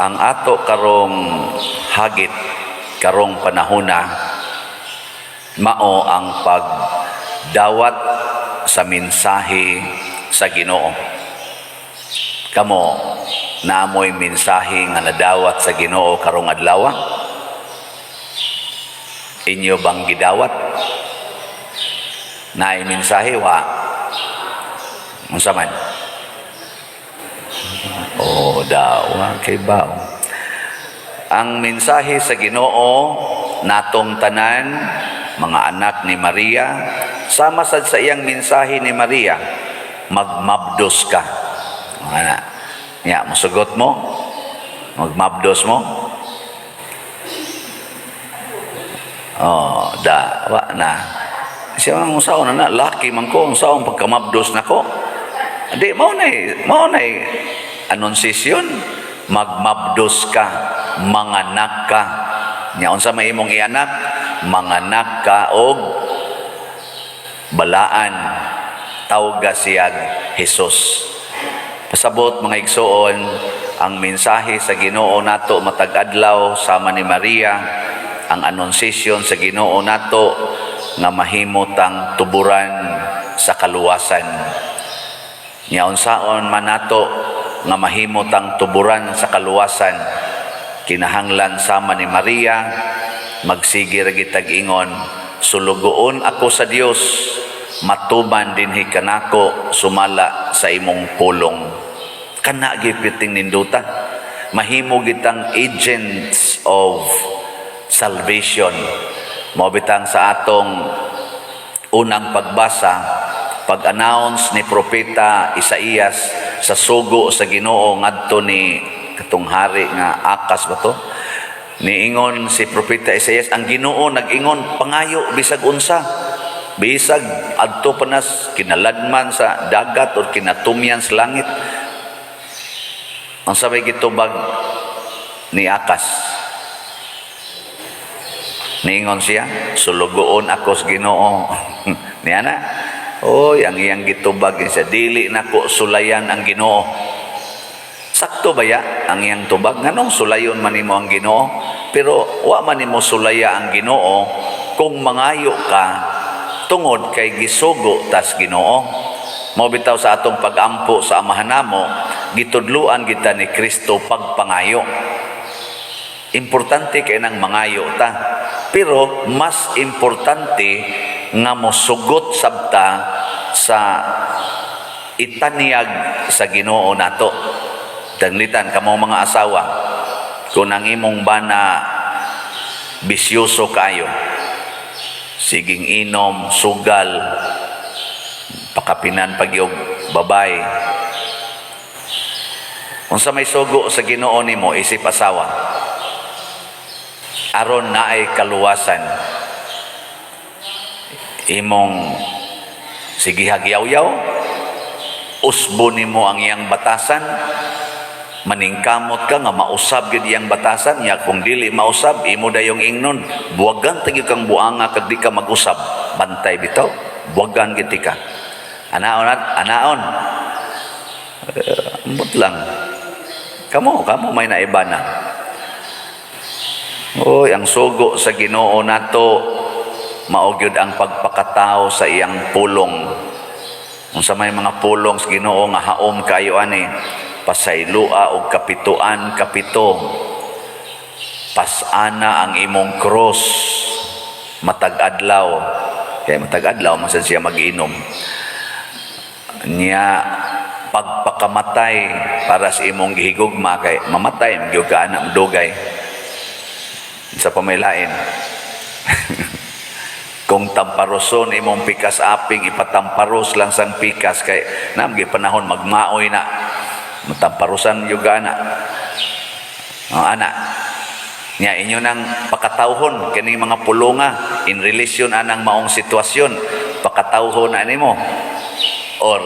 Ang ato karong hagit karong panahona mao ang pagdawat sa mensahe sa Ginoo. Kamo, naa moy mensahe nga nadawat sa Ginoo karong adlaw? Inyo bang gidawat? Naay mensahe, wa? Unsa man? Oh, daw, kay ba? Ang mensahe sa Ginoo natong tanan, mga anak ni Maria, sama sad sa iyang mensahe ni Maria, magmabdos ka. Ana. Ya, musugot mo? Magmabdos mo? Oh, da, wa na. Siya ang unsaon na na, laki man ko, unsaon pagkamabdos nako. Di, mao na annunciation. Magmabdos ka, manganak ka. Nya unsa may imong ianak? Manganak ka og balaan, tawga siyag Jesus. Pasabot, mga igsoon, ang mensahe sa Ginoo nato matag adlaw sama ni Maria, ang annunciation sa Ginoo nato nga mahimo tang tuburan sa kaluwasan. Nya unsaon man nato nga mahimo tang tuburan sa kaluwasan? Kinahanglan sama ni Maria, magsige ra gitag ingon, "Sulugoon ako sa Dios, matuman dinhi kanako sumala sa imong pulong." Kana gipiting ninduta. Mahimo gitang agents of salvation. Mao bitang sa atong unang pagbasa, pag-announce ni Propeta Isaías sa sugo sa Ginoo ngadto ni katong hari nga Akas ba to? Niingon si Propeta Isaías, ang Ginoo nag-ingon, "Pangayo bisag unsa, bisag adto pa nas kinaladman sa dagat or kinatumyan sa langit." Ang sabay gitubag ni Akas? Niingon siya, "Sulugoon ako sa Ginoo." Niya na. Oy, ang iyang gitubag siya, "Dili nako sulayan ang Ginoo." Sakto ba ya ang iyang tubag? Nganong sulayon man nimo ang Ginoo? Pero wa man nimo sulaya ang Ginoo kung mangayo ka tungod kay gisugo tas Ginoo. Mao bitaw sa atong pagampo sa Amahan namo, gitudluan kita ni Kristo pagpangayo. Importante kay nang mangayo ta. Pero mas importante nga mosugot sabta sa itanyag sa Ginoo nato. Danglitan kamo mga asawa, kung ang imong bana bisyoso kayo, siging inom, sugal, pakapinan pagyog babay. Unsa may sugo sa Ginoo nimo isip asawa? Aron naay kaluwasan. Imong sigihag yaw-yaw, usbo nimo ang iyang batasan, maningkamot ka nga mausab gyud iyang batasan niya. Kung dili mausab, imo dayong ingnon, "Buwagan ta gyud kang buanga kag di ka mag-usab. Bantay bitaw, buwagan gyud ka." Anaon at anaon. Ambot lang. Kamo, kamo may naiba na. Oy, ang sugo sa Ginoo nato mao gyud ang pagpakatao sa iyang pulong. Unsa may mga pulong sa Ginoo nga haom kayo ani? Pasayloa og kapituan kapito. Pasana ang imong cross matag adlaw. Kay matag adlaw man sad siya mag-inom. Nya pagpakamatay para sa imong gihigugma, kay mamatay man gyud ka ana dugay sa pamilain. Kung tamparoson imong pikas aping, ipatamparos lang sang pikas, kay nam panahon magmaoy na matamparosan gyud ka ana. Oh, ana nya inyo nang pakatawhon kini mga pulunga in relation anang maong sitwasyon. Pakatawhon na nimo or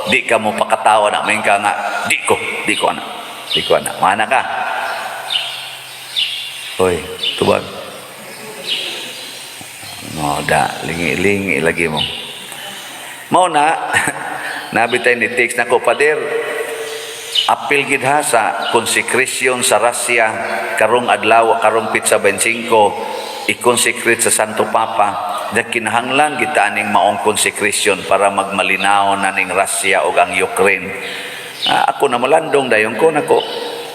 di ka mo pakatawa na may ka nga, Di ko di ko ana, di ko ana." Mana ka? Hoy, tubag. No, da, lingi-lingi lagi mo. Mao na, nabitay ni text nako, "Pader, Apil gid ha sa consecration sa Russia karong adlaw, karong petsa 25, i-consecrate sa Santo Papa. Nagkinahanglan kita aning maong consecration para magmalinaw na ning Russia ug ang Ukraine. Ah, ako na malandong dayon ko nako.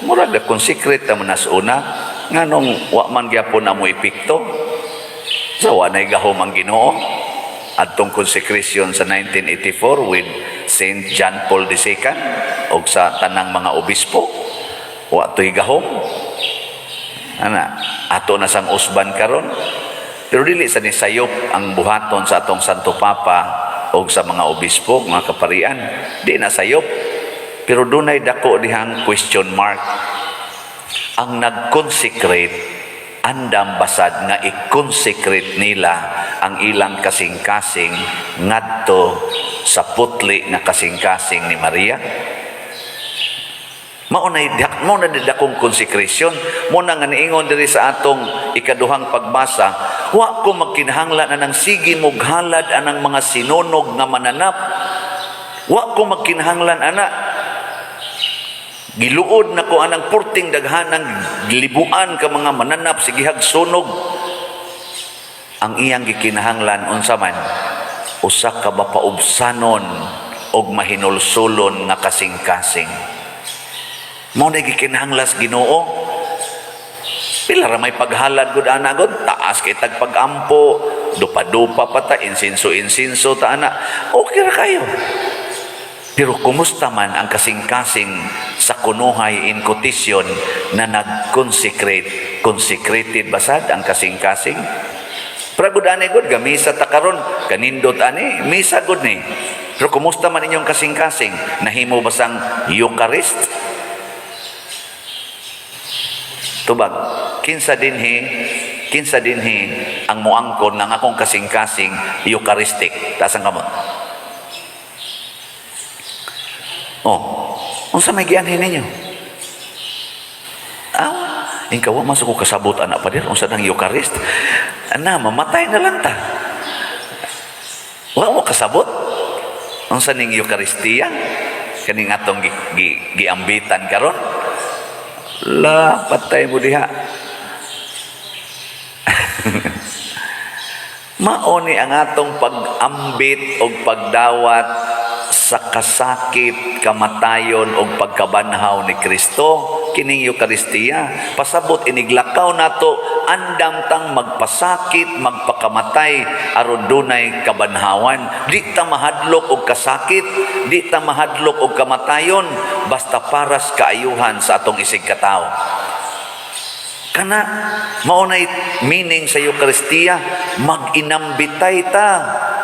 Murag na consecrate naman nas una, nganong wa man gyapon na mo epekto? Sa wa nay gahom ang Ginoo adtong consecration sa 1984 with Saint John Paul II og sa tanang mga obispo, wa to'y gahom ana. Ato na sang usban karon, pero dili sa ni sayop ang buhaton sa atong Santo Papa og sa mga obispo, mga kaparian. Di na sayop, pero dunay dako dihang question mark. Ang nag-consecrate, andam basad nga i-consecrate nila ang ilang kasing-kasing ngadto sa putli nga kasing-kasing ni Maria? Mao na dakong consecration. Mo na nga niingon diri sa atong ikaduhang pagbasa, wa ko magkinahanglan anang sige mughalad anang mga sinunog nga mananap. Wa ko magkinahanglan ana. Giluod na ko anang purting daghanang libuan ka mga mananap, sigihag sunog. Ang iyang gikinahanglan unsa man? Usa ka mapaubsanon og mahinulsulon nga kasing-kasing. Mao na gikinahanglan sa Ginoo. Pila ra may paghalad gud ana gud, taas kay tag pagampo, dupa-dupa pa ta, insinso-insinso ta ana. Okay ra kayo. Pero kumusta man ang kasing-kasing sa kunuhay in quotation na nag-consecrate? Consecrated basad ang kasing-kasing? Pero gud ani gud, gamisa ta karon, kanindot ani, misa gud ni. Pero kumusta man inyong kasing-kasing? Nahimo basang Eucharist? Tubag, kinsa dinhi ang muangkon ng akong kasing-kasing Eucharistic? Taas ang kamot. Oh, unsa may gianhin ninyo? Ah, ikaw wa man ko kasabot ana, pader, unsa nang Eucharist? Ana, mamatay na lang ta. Wa mo kasabot? Unsa ning Eucharistia? Kaning atong giambitan karon? La, patay mo diha. Mao ni ang atong pag-ambit og pagdawat sa kasakit, kamatayon og pagkabanhaw ni Kristo, kining Eukaristiya. Pasabot iniglakaw nato, andam tang magpasakit, magpakamatay aron dunay kabanhawan. Di ta mahadlok og kasakit, di ta mahadlok og kamatayon, basta paras kaayuhan sa atong isig katawo. Kana mao nay meaning sa Eukaristiya, mag-inambitay ta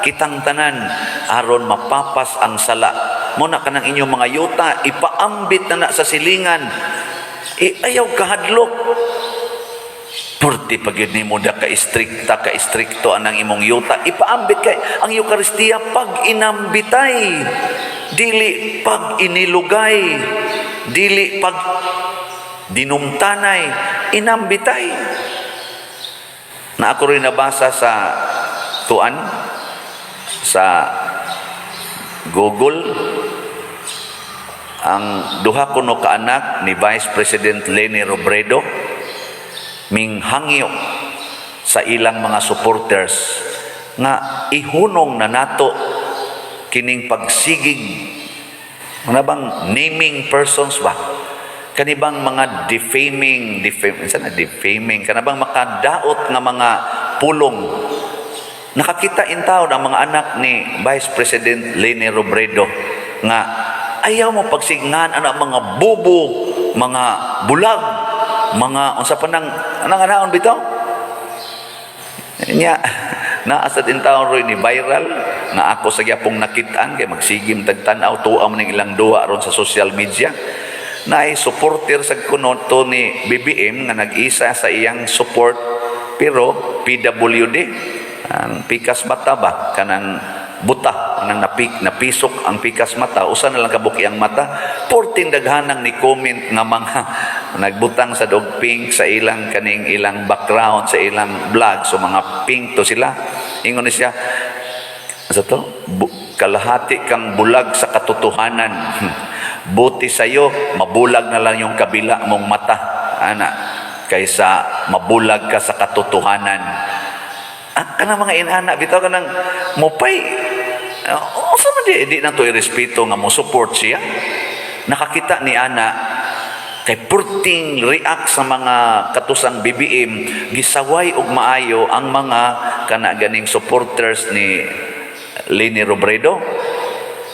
kitang tanan aron mapapas ang sala. Mo na kanang inyong mga yuta, ipaambit na na sa silingan. E, ayaw kahadlok. Purti pag yun nimo da ka istrikta, ka istrikto anang imong yuta, ipaambit kay ang Eukaristiya pag inambitay, dili pag inilugay, dili pag dinumtanay, inambitay. Na ako rin nabasa sa tuan sa Google, ang duha kuno ka anak ni Vice President Leni Robredo minghangyo sa ilang mga supporters nga ihunong na nato kining pagsigig, mga bang naming persons ba, kanibang mga defaming, defame sana, defaming, kanabang makadaot nga mga pulong. Nakakita in taon ang mga anak ni Vice President Leni Robredo nga ayaw mo pagsignan ana mga bubo, mga bulag, mga unsa pa nang anang anaon bitaw nya. Naa sad in taon roy ni viral nga ako sa gyapong nakitaan kay magsigim tagtan-aw, tuwa man ning ilang duwa ron sa social media, na ay supporter sa kuno to ni BBM nga nag-isa sa iyang support, pero PWD, ang pikas mata ba, kanang buta kanang napisok ang pikas mata, usa na lang kabuki ang mata. Porting daghanang ni comment nga mga nagbutang sa dog pink sa ilang kaning ilang background sa ilang vlog, so mga pink to sila. Ingon ni siya sa to, kalahati kang bulag sa katotohanan. Buti sa'yo, mabulag na lang yung kabila mong mata, ana, kaysa mabulag ka sa katotohanan. Ah, kanang mga inana, bitaw kanang mupay, unsa man di na to irespeto nga mo support siya. Nakakita ni ana kay purting react sa mga katusang BBM, gisaway og maayo ang mga kana ganing supporters ni Leni Robredo.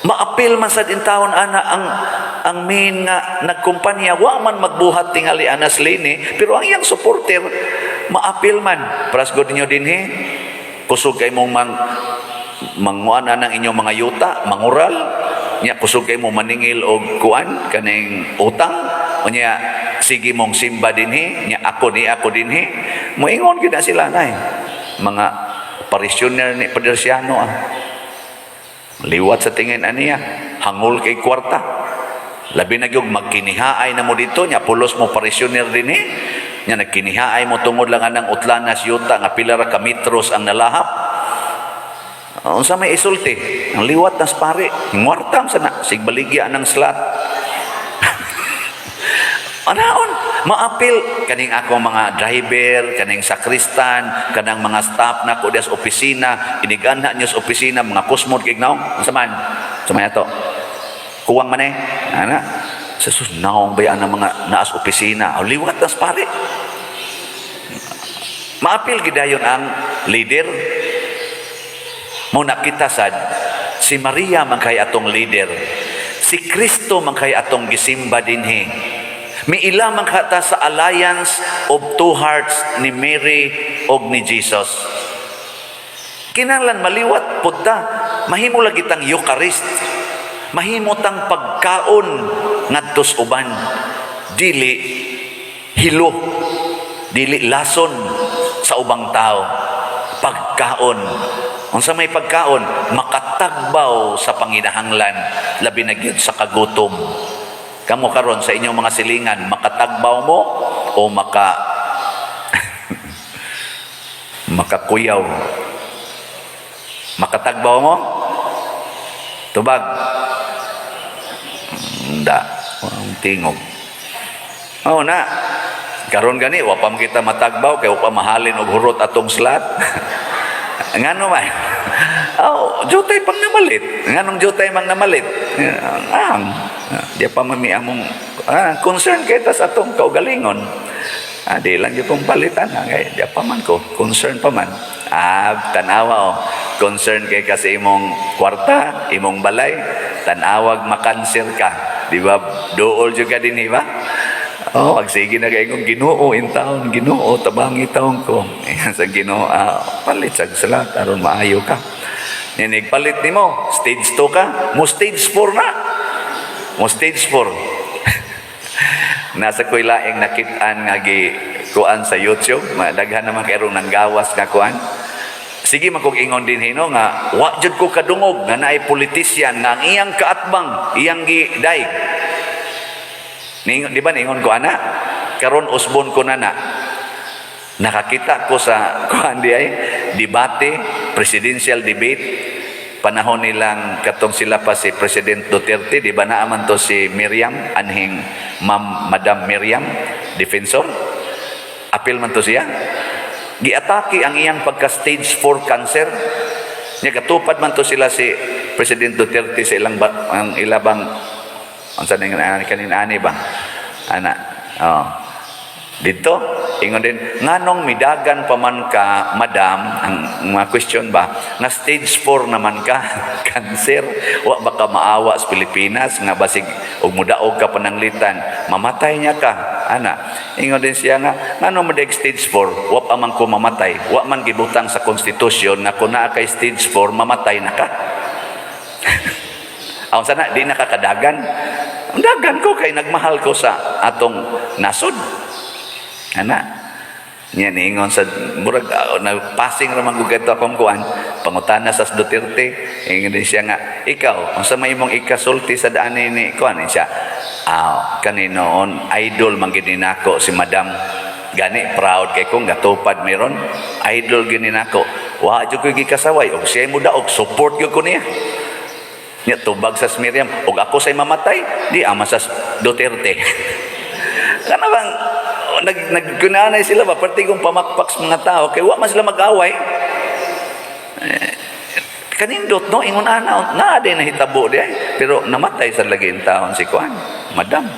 Maapil man sad intawon ana ang main nga nagkumpanya, wa man magbuhat tingali anas Leni, pero ang iyang supporter maapil man. Prasgod ninyo dinhi, kusog kay mong manguan na ng inyong mga yuta, mangural nya, kusog kay mo maningil og kuan kaning utang, unya sige mong simba dinhi nya, ako ni ako dinhi, moingon gyud na sila nay mga parishioner ni Paderciano. Ah, liwat sa tingin aniya, hangol kay kwarta. Labi na gyud magkinihaay na mo dito nya, pulos mo parishioner dinhi nya, nagkinihaay mo tungod lang anang utlanas yuta nga pila ra ka metros ang nalahap. Unsa may isulti ang liwat nas pare, ngwartam sana sigbaligya ng slot. Anaon, maapil kaning ako mga driver, kaning sakristan, kanang mga staff na ko sa opisina, iniganha niyo sa opisina, mga kusmod kay naong, unsa man? Unsa man ato? Kuwang man eh. Ana. Sa sus, naong ba ang mga naas opisina? O, liwat nas pare. Maapil gidayon ang leader. Mo nakita sad si Maria man kay atong leader. Si Kristo man kay atong gisimba dinhi. Miila man kata sa alliance of two hearts ni Mary og ni Jesus. Kinahanglan maliwat pud ta, mahimo lagi tang Eucharist. Mahimo tang pagkaon ngadto sa uban. Dili hilo, dili lason sa ubang tao. Pagkaon. Unsa may pagkaon? Makatagbaw sa panginahanglan, labi na gyud sa kagutom. Kamo karon sa inyong mga silingan, makatagbaw mo o makakuyaw? Makatagbaw mo? Tubag. Hindi. Ang tingog. Oo na. Karon gani wa pa man kita matagbaw kay wa pa mahalin og hurot atong slot. Ngano man? Oh, jutay pang namalit. Nganong jutay mang namalit? Ang di pa mami among concern kay tas atong kaugalingon. Ah, di lang gyud kong palitan ha, kay di pa man ko concern pa man. Ah, tanawa oh. Concern kay kasi imong kwarta, imong balay, tanawag makanser ka. Di ba? Duol jud ka din, di ba? Oh, ag sige na kay kong Ginoo in town, Ginoo tabangi taon ko. Ayan sa Ginoo, palit sa salat aron maayo ka. Ninig palit nimo, stage 2 ka, mo stage 4 na. Mo stage 4. Nasa ko'y laing nakit-an nga gi kuan sa YouTube, daghan naman kay nang gawas nga kuan. Sige man kog ingon din hino nga wa jud ko kadungog nga naay politician nga ang iyang kaatbang iyang gidaig. Ningon, di ba ningon ko ana? Karon usbon ko na na. Nakakita ko sa kuan di ay debate, presidential debate, panahon nilang katong sila pa si President Duterte, di ba naaman to si Miriam, anhing Ma'am Madam Miriam Defensor? Apil man to siya. Giatake ang iyang pagka stage 4 cancer. Nya katupad man to sila si President Duterte sa ilang ba, ang ilabang unsa ning ani kanin ani ba? Ana. Oh. Dito, ingon din, nganong midagan pa man ka, madam, ang mga question ba, nga stage 4 naman ka, cancer, wa ba ka maawa sa Pilipinas, nga basig, og mudaog ka pananglitan, mamatay niya ka, ana. Ingon din siya nga, nganong madag stage 4, wa pa man ko mamatay, wa man gibutang sa konstitusyon nga kung naa kay stage 4, mamatay na ka. Ang sana, di nakakadagan. Ang dagan ko kay nagmahal ko sa atong nasod. Ana. Niya niingon sa murag na passing ra man gud kadto akong kuan pangutana sa Duterte, ingon din siya nga, ikaw, unsa may imong ikasulti sa daan ni kuan siya? Ah, kaninoon idol man gid nako si Madam, gani proud kay kong gatupad meron idol gini nako, wa jud ko gikasaway og siya mo daog, support gyud ko niya. Nya tubag sa Miriam, "Og ako say mamatay, di ama sa Duterte." Kana bang nagkunanay sila ba, parte kung pamakpak sa mga tao kay wa man sila mag-away. Eh, kanindot, no? Ingon ana na din nahitabo di ay. Pero namatay sa lagi taon si kuan, madam.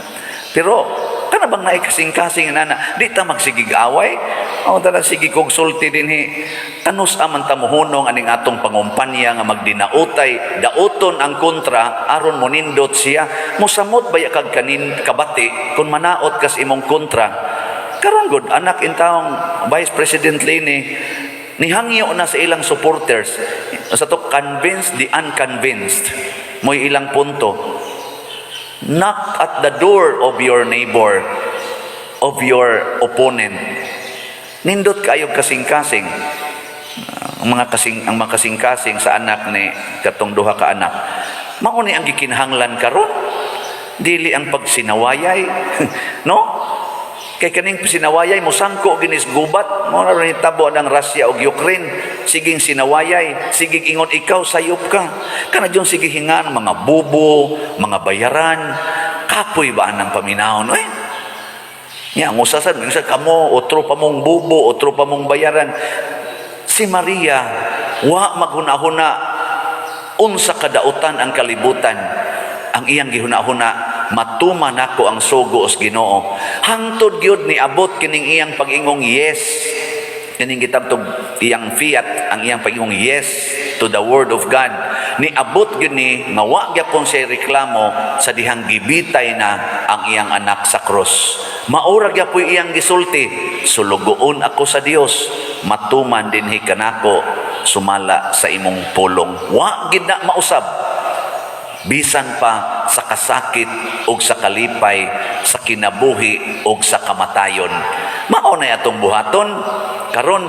Pero kana bang naay kasing-kasing nana, di ta magsigig away. O tara, sige kog sulti dinhi. Kanus aman ta mohunong aning atong pangumpanya nga magdinautay, dauton ang kontra aron monindot siya? Mosamot baya kag kanin kabati kung manaot kas imong kontra? Karon gud, anak intawong Vice President Leni, nihangyo na sa ilang supporters sa to convince the unconvinced. Mo'y ilang punto: knock at the door of your neighbor, of your opponent. Nindot kayo kasing-kasing. Ang mga kasing-kasing sa anak ni katong duha ka anak. Mao ni ang gikinahanglan karon. Dili ang pagsinawayay, no? Kay kaning sinawayay mosangko ginis gubat, mao na rin hitabo ang Russia ug Ukraine. Siging sinawayay, siging ingon ikaw sayop ka. Kana diyon sige hingan mga bubo, mga bayaran. Kapoy ba ang paminawon oy? Nya ang usasan, minsan kamo otro pa mong bubo, otro pa mong bayaran. Si Maria wa maghuna-huna unsa kadautan ang kalibutan. Ang iyang gihuna-huna, matuman nako ang sugo sa Ginoo. Hangtod gyud ni abot kining iyang pag-ingong yes. Kining gitabtob iyang fiat, ang iyang pag-ingong yes to the word of God. Ni abot gyud ni nga wa gyapon siya reklamo sa dihang gibitay na ang iyang anak sa krus. Maura gyapoy iyang gisulti, "Sulugoon ako sa Dios, matuman dinhi kanako sumala sa imong pulong." Wa gid na mausab bisan pa sa kasakit ug sa kalipay, sa kinabuhi ug sa kamatayon. Mao na atong buhaton karon,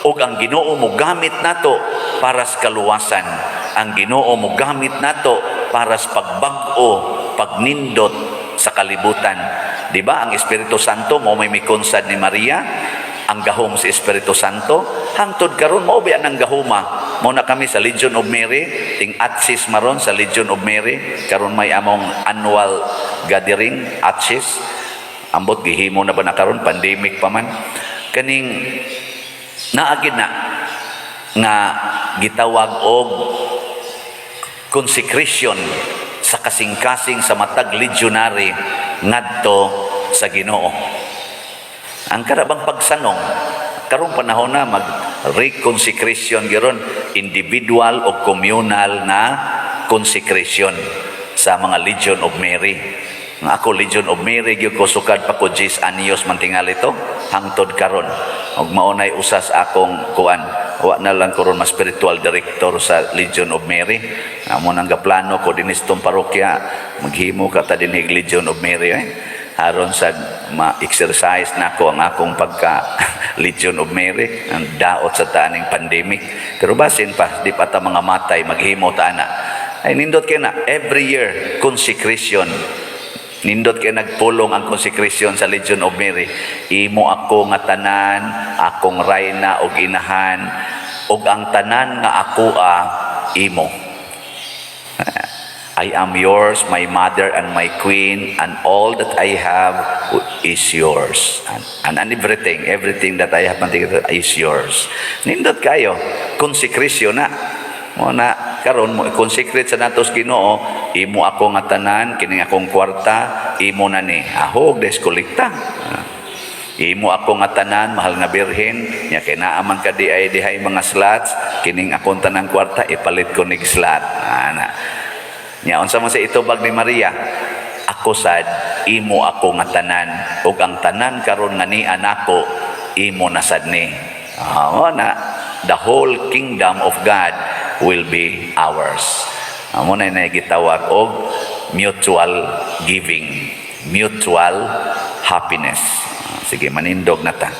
ug ang Ginoo mo gamit nato para sa kaluwasan. Ang Ginoo mo gamit nato para sa pagbag-o, pagnindot sa kalibutan. Di ba ang Espiritu Santo mo may mikonsad ni Maria? Ang gahom sa Espiritu Santo hangtod karon mao ba ang gahoma? Mo na kami sa Legion of Mary, ting atsis maron sa Legion of Mary karon may among annual gathering atsis. Ambot gihimo na ba na karon, pandemic pa man. Kaning naagid na nga gitawag og consecration sa kasing-kasing sa matag legionary ngadto sa Ginoo. Ang karabang pagsanong karong panahon na mag reconsecration giron, individual o communal na consecration sa mga Legion of Mary. Nga ako, Legion of Mary gyud ko sukad pa ko 10 anyos man tingali to hangtod karon. Ug mao nay usas akong kuan, wa na lang ko ron mas spiritual director sa Legion of Mary. Amo nang gaplano ko dinhi sa parokya, maghimo ka ta dinhi Legion of Mary, eh, aron sa ma-exercise nako ang akong pagka Legion of Mary ang daot sa taning pandemic. Pero basin pa di pa ta mga matay, maghimo ta ana. Ay, nindot kay na every year consecration. Nindot kay nagpulong ang consecration sa Legion of Mary: "Imo ako nga tanan, akong rayna og inahan, ug ang tanan nga ako a imo." "I am yours, my mother and my queen, and all that I have is yours." And everything, everything that I have is yours. Nindot kayo. Consecration na. Mo na karon mo consecrate sa natos Ginoo, "Imo ako nga tanan, kining akong kwarta, imo na ni." Ahog des kolekta. "Imo ako nga tanan, mahal nga birhen, nya kay naa man ka di ay dihay mga slots, kining akong tanang kwarta ipalit ko nig slot." Ana. Nya unsa man sa itubag ni Maria? "Ako sad, imo ako nga tanan, ug ang tanan karon nga ni anako imo na sad ni." Ah, mo na the whole kingdom of God will be ours. Amo na na gitawag og mutual giving, mutual happiness. Sige, manindog na ta.